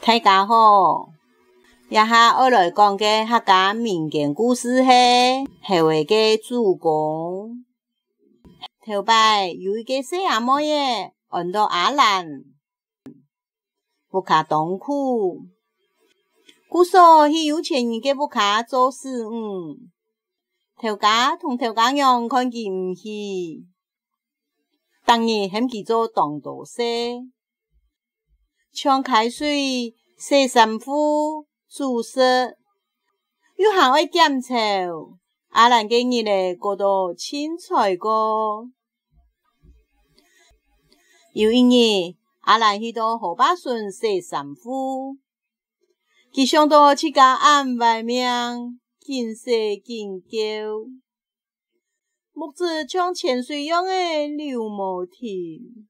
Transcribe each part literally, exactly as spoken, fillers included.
大家好，這下愛來講个客家民間故事係猴仔个祖公。頭擺有一個細阿妹仔，安到阿蘭。 屋下當苦，故所去有錢人个屋下做使女。頭家同頭家娘看佢毋起，逐日喊佢做當多事，像㧡水、洗衫褲、煮食，又還愛撿樵。阿蘭个日仔過到盡衰過。 有一日，阿蘭去到河壩脣洗衫褲，佢想到自家恁壞命，緊洗緊噭，目汁像泉水樣仔流無停。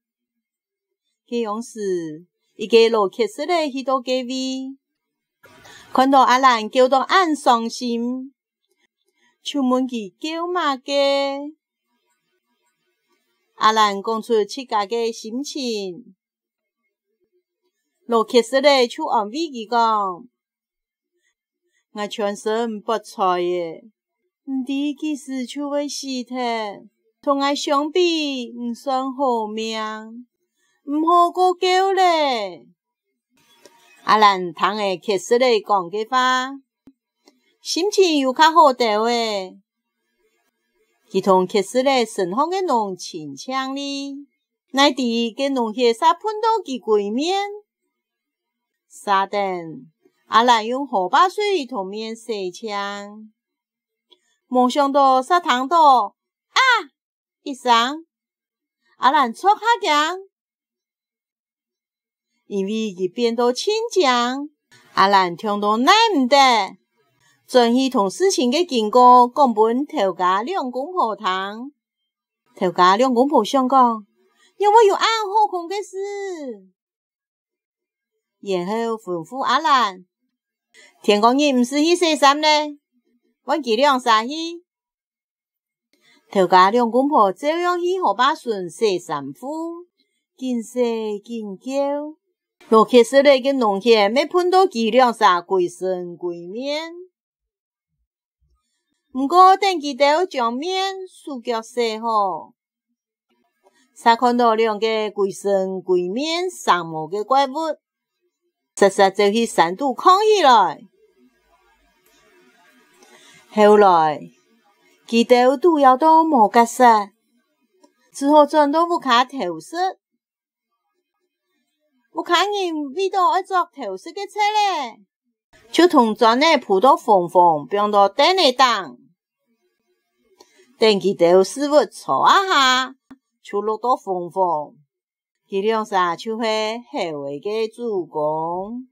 該央時，一個老蠍食仔去到該位，看到阿蘭噭到恁傷心，就問佢噭麼个。阿蘭講出自家个心情，老蠍食仔就安慰佢講：「𠊎全身發菜仔，毋知幾時就會死忒，同𠊎相比，你算好命，毋好過噭咧。」阿蘭聽了蠍食仔講个話，心情又較好兜仔。佢同蠍食仔身項个膿清淨哩，哪知該膿血嗄噴到佢歸面。續等，阿蘭用河壩水同面洗淨，無想到嗄聽到「啊！」一聲，阿蘭著下驚。 因為佢變到盡靚，阿蘭暢到耐毋得，轉去同事情个經過講分頭家兩公婆聽。頭家兩公婆想講：「仰會有恁好空个事？」然後吩咐阿蘭：「天光日毋使去洗衫咧，換佢兩儕去。」 頭家兩公婆照樣去河壩脣洗衫褲，緊洗緊噭。老蠍食仔个膿血乜噴到佢兩儕歸身歸面。毋過等佢兜將面、手腳洗好，嗄看到兩個歸身歸面生毛个怪物， 煞煞走去山肚囥起來。後來，佢兜肚枵到無結煞，只好轉到屋下偷食。屋下人為著愛捉偷食个賊仔，就同磚仔鋪到風風，放到凳仔頂。等佢兜屎朏搓啊下，就落到風風。 佢兩儕就係猴仔个祖公。